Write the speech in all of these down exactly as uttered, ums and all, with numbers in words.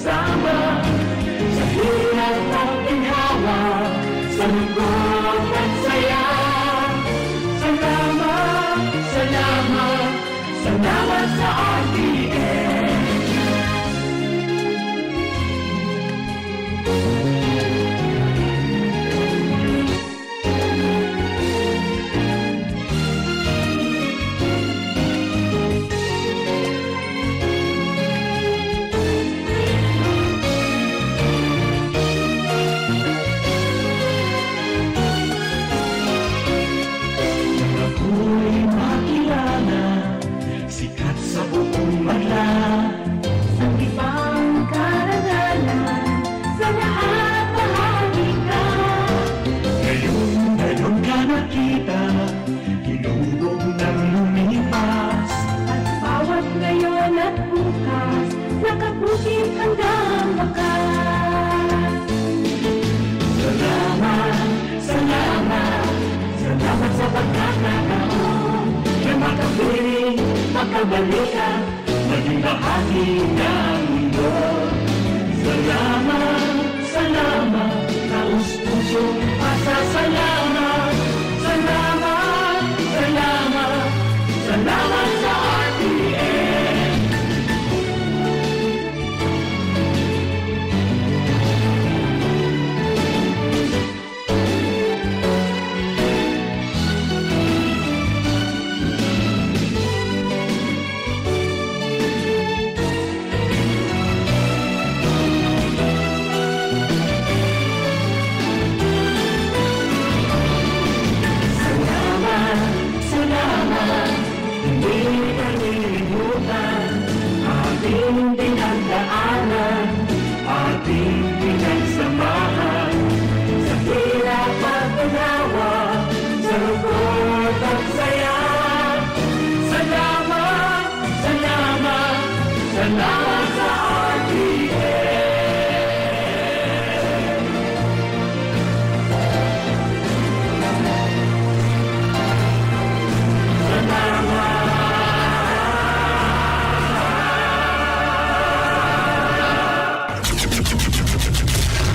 Salamat sa hirap at ginhawa, sa lungkot at saya. Salamat, salamat, salamat sa R T N. Ako'y makilala, sikat sa buong bansa. Sa ibang karangalan, sa lahat bahagi ka. Ngayon, ngayon ka nakita, hinubog ng lumipas. At bawat ngayon at bukas, nakabukid hanggang wakas. Salamat, salamat, salamat sa pagkakataon na makapiling, makabalikan, maging bahagi ng mundo. Salamat, salamat, taos pusong pasasalamat. Salamat, salamat, salamat sa R T N. Salamat, salamat, hindi kalilimutan ating pinagdaanan, ating pinagsamahan, sa hirap at ginawa, sa lungkot at saya. Salamat, salamat, salamat sa R T N.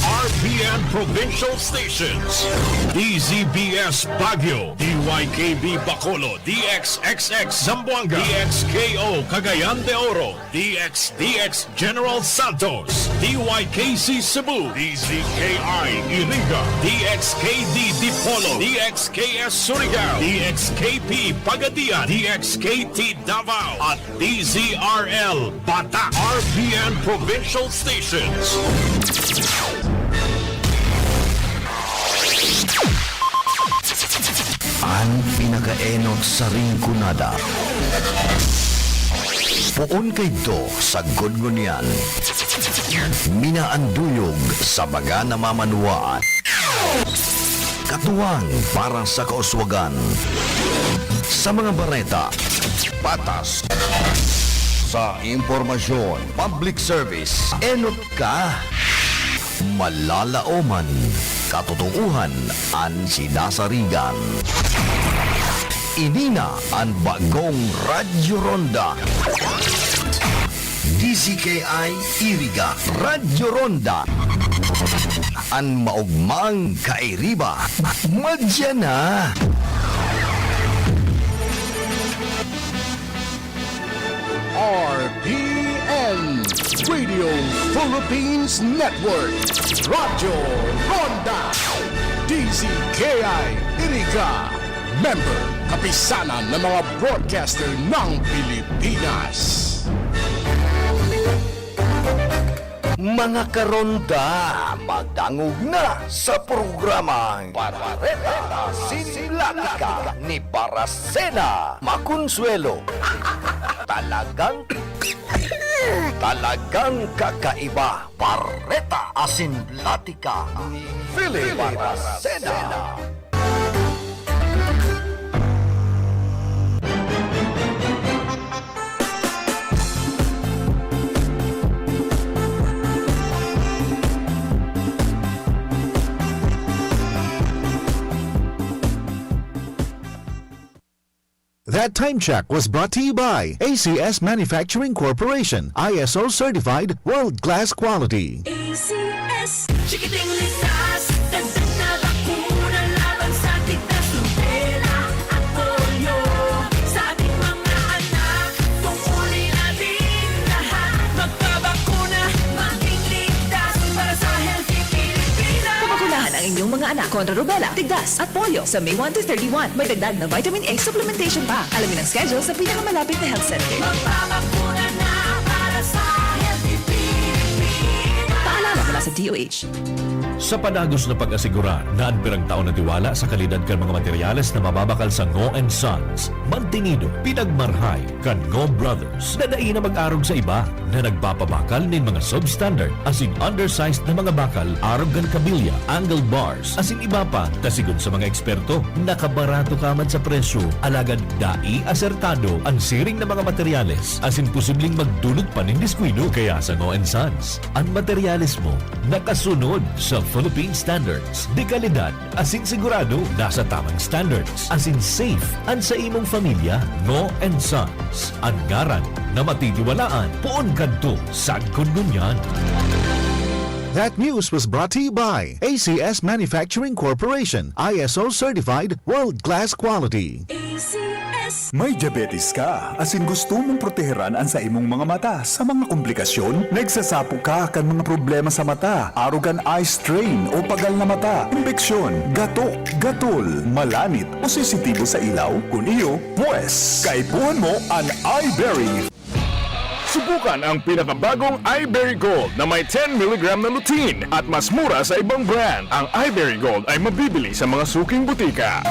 R P N Provincial Stations, D Z B S Baguio, D Y K B Bacolod, D X X X Zamboanga, D X K O Cagayan de Oro, D X D X General Santos, D Y K C Cebu, D Z K I Iriga, D X K D Dipolog, D X K S Surigao, D X K P Pagadian, D X K T Davao, at D Z R L Bata, R P N Provincial Stations. An pinakaenot sa Rinconada. Poon kaidto sagkod ngunyan. Minaanduyog sa mga namamanwaan. Katuwang para sa kauswagan. Sa mga bareta, patas. Sa impormasyon, public service, enot ka. Malalaoman, katotoohan an sinasarigan. Ini na an bagong Radyo Ronda. D Z K I Iriga, Radyo Ronda. An maogmang kairiba, madya na. R P N, Radio Philippines Network, Radyo Ronda, D Z K I Iriga, member, kapisanan ng mga broadcaster ng Pilipinas. Mga karonda, magdangog na sa programang Bareta Asin Platika ni Barasena Maconsuelo. Talagang, talagang kakaiba. Bareta Asin Platika ni Philip Barasena. Time check was brought to you by A C S Manufacturing Corporation, I S O certified, world-class quality. A C S. Chikiting ligtas, dagdag na bakuna laban sa tigtas, rubella at polio. Sa ating mga anak, tungkulin natin lahat. Magpabakuna, maging ligtas para sa healthy Pilipinas. Pabakunahan ang inyong mga anak kontra rubella, tigtas, at polio sa May one to thirty-one. May dagdag na vitamin A supplementation pa. Alamin ang schedule sa pinakamalapit na health center. Magpabakuna na para sa healthy Pilipinas. Paalala mula sa D O H. Sa padagos na pag-asigurar na an pirang taon na tiwala sa kalidad kan mga materyales na mababakal sa Ngo and Sons, mantinido, pinagmarhay kan Ngo Brothers na dai na mag-arog sa iba na nagpapabakal nin mga substandard asin undersized na mga bakal arog kan kabilya, angle bars, asin iba pa, ta sigon sa mga eksperto, nakabarato ka man sa presyo, alagad dai asertado an siring na mga materyales, asin posibleng magdulot pa nin diskuido. Kaya sa Ngo and Sons, an materyales mo nakasunod sa Philippine standards, de kalidad, asin sigurado nasa tamang standards, asin safe an sa imong pamilya. Ngo and Sons, an ngaran na matitiwalaan poon kadto sagkod ngunyan. That news was brought to you by A C S Manufacturing Corporation, I S O certified, world-class quality. A C S. May diabetes ka, asin gusto mong proteheran an sa imong mga mata sa mga komplikasyon? Nagsasapo ka kan mga problema sa mata, arog kan eye strain o pagal na mata, impeksyon, gato, gatol, malanit o sensitibo sa ilaw? Kun iyo, pwes, kaipuhan mo an Eyeberry. Subukan ang pinakabagong Eyeberry Gold na may ten milligram na lutein at mas mura sa ibang brand. Ang Eyeberry Gold ay mabibili sa mga suking butika.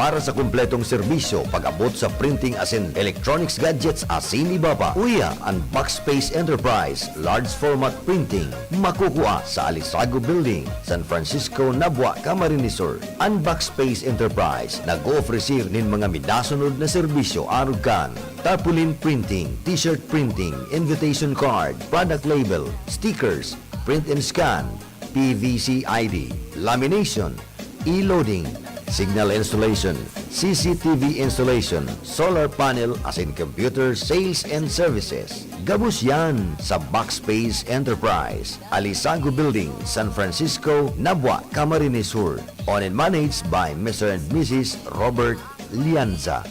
Para sa kumpletong serbisyo, pag-abot sa printing asin electronics gadgets asin iba pa, uya an Backspace Enterprise Large Format Printing, makukua sa Alisago Building, San Francisco, Nabua, Camarines Sur. An Backspace Enterprise nag-oofrecer nin mga minasunod na serbisyo arog kan tarpaulin printing, t-shirt printing, invitation card, product label, stickers, print and scan, P V C I D, lamination, e-loading, signal installation, C C T V installation, solar panel asin computer sales and services. Gabos yan sa Backspace Enterprise, Alisago Building, San Francisco, Nabua, Camarines Sur. Owned and managed by Mister and Missus Robert Lianza.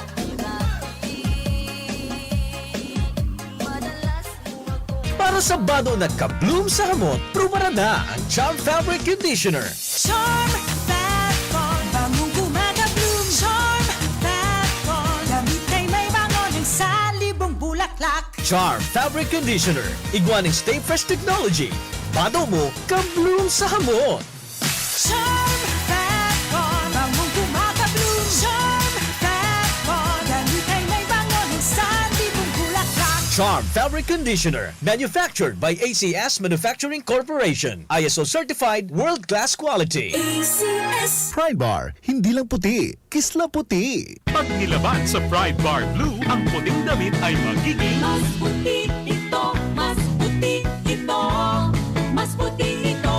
Para sa bado na ka-bloom sa hamot, prubaran na ang Charm Fabric Conditioner. Charm Fat Ball, bangong gumagabloom. Charm Fat Ball, damit ay may bango ng salibong bulaklak. Charm Fabric Conditioner, igwa ning Stay Fresh Technology. Bado mo, ka-bloom sa hamot. Charm Fat Ball, bangong gumagabloom. Charm Fat Ball, damit ay may bango ng salibong bulaklak. Charm Fabric Conditioner, manufactured by A C S Manufacturing Corporation. I S O certified, world-class quality. A C S. Pride Bar, hindi lang puti, kislaputi. Pag nilaban sa Pride Bar Blue, ang puting damit ay magiging mas puti ito, mas puti ito, mas puti ito.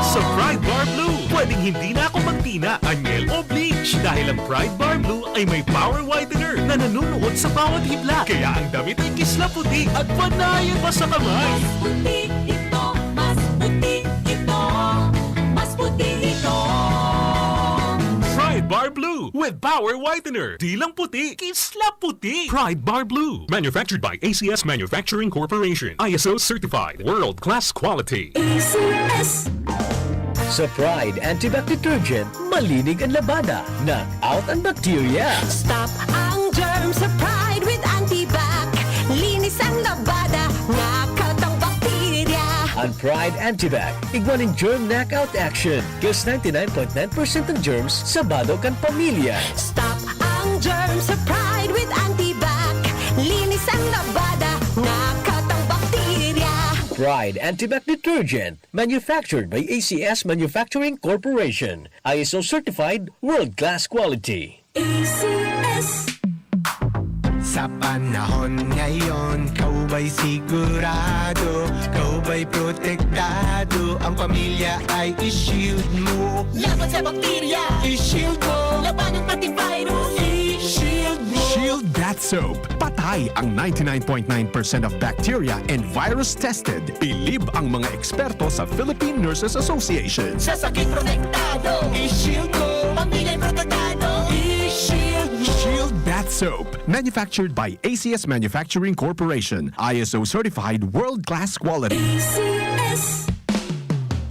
Sa Pride Bar Blue, pwedeng hindi na ako magtina, anyel o bleach dahil ang Pride Bar Blue ay may power whitener na nanunuot sa bawat hibla. Kaya ang damit ay kislaputi at panayan pa sa kamay. Mas puti ito, mas puti ito, mas puti ito. Pride Bar Blue with Power Whitener. Di lang puti, kisla puti. Pride Bar Blue. Manufactured by A C S Manufacturing Corporation. I S O certified. World class quality. A C S. Sa Pride Antibac Detergent, malinig ang labada. Knock out ang bacteria. Stop ang germ sa Pride with Antibac. Linis ang labada, knock out ang bakterya. Ang Pride Antibac, igwa nin germ knockout action. Kills ninety-nine point nine percent ng germs sa bado kan pamilya. Stop ang germ sa Pride with Antibac. Linis ang labada, knock out ang bakterya. Pride Antibac Detergent, manufactured by A C S Manufacturing Corporation. I S O certified, world-class quality. A C S. Sa panahon ngayon, ikaw ba'y sigurado? Ikaw ba'y protektado? Ang pamilya ay i-shield mo. Laban sa bakterya, i-shield mo. Labanan pati virus, i-shield mo. Shield Bath Soap. Patay ang ninety-nine point nine percent of bacteria and virus tested. Bilib ang mga eksperto sa Philippine Nurses Association. Sa sakit protektado, i-shield mo. Pamilya protektado, i-shield mo. Shield Bath Soap. Manufactured by A C S Manufacturing Corporation. I S O certified, world-class quality. A C S.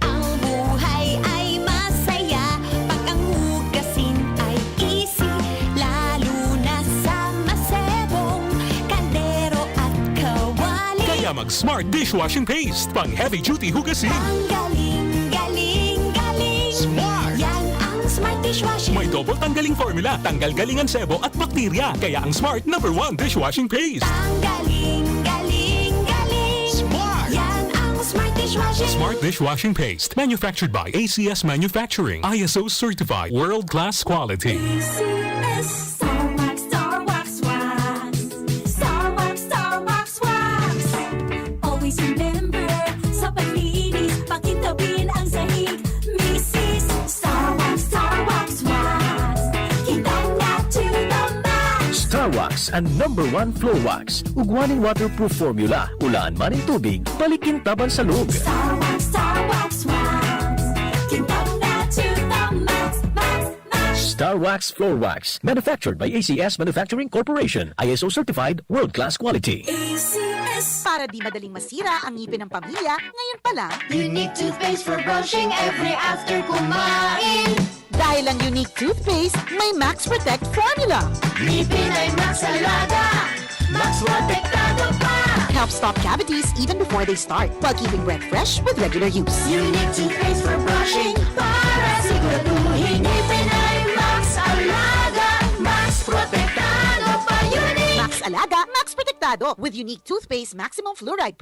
Ang buhay ay masaya pag ang hugasin ay easy, lalo na sa masebong kaldero at kawali. Kaya mag-Smart Dishwashing Paste, pang heavy duty hugasin. Ang galing, galing, galing. Smart! Yan ang Smart Dishwashing. May double tanggaling formula, tanggal galing ang sebo at bakterya. Kaya ang Smart, number one dishwashing paste. Ang galing, galing, galing. Smart! Yan ang Smart Dishwashing. Smart Dishwashing Paste, manufactured by A C S Manufacturing, I S O certified, world-class quality. A C S. Star Wax, Star Wax, Wax. Star Wax, Star Wax, Wax. Always remember, sa paglinis, pakintabin ang sahig. Misis, Star Wax, Star Wax, Wax. Kintab na to the max. Star Wax, ang number one floor wax. Ugwa nin waterproof formula, ulaan man nin tubig, balik kintaban sa log. Star Wax, Star Wax, Wax. Kintab na to the max, max, max. Star Wax Floor Wax, manufactured by A C S Manufacturing Corporation, I S O certified, world-class quality. A C S. Para di madaling masira ang ngipin ng pamilya, ngayon pa lang. Unique toothpaste for brushing every after kumain. Dahil ang Unique Toothpaste may Max Protect Formula. Ngipin ay Max Alaga, Max Protektado pa. Help stop cavities even before they start, while keeping breath fresh with regular use. Unique toothpaste for brushing para siguraduhin ngipin ay Max Alaga, Max Protektado pa. Unique. Max Alaga, Max Protektado with Unique Toothpaste Maximum Fluoride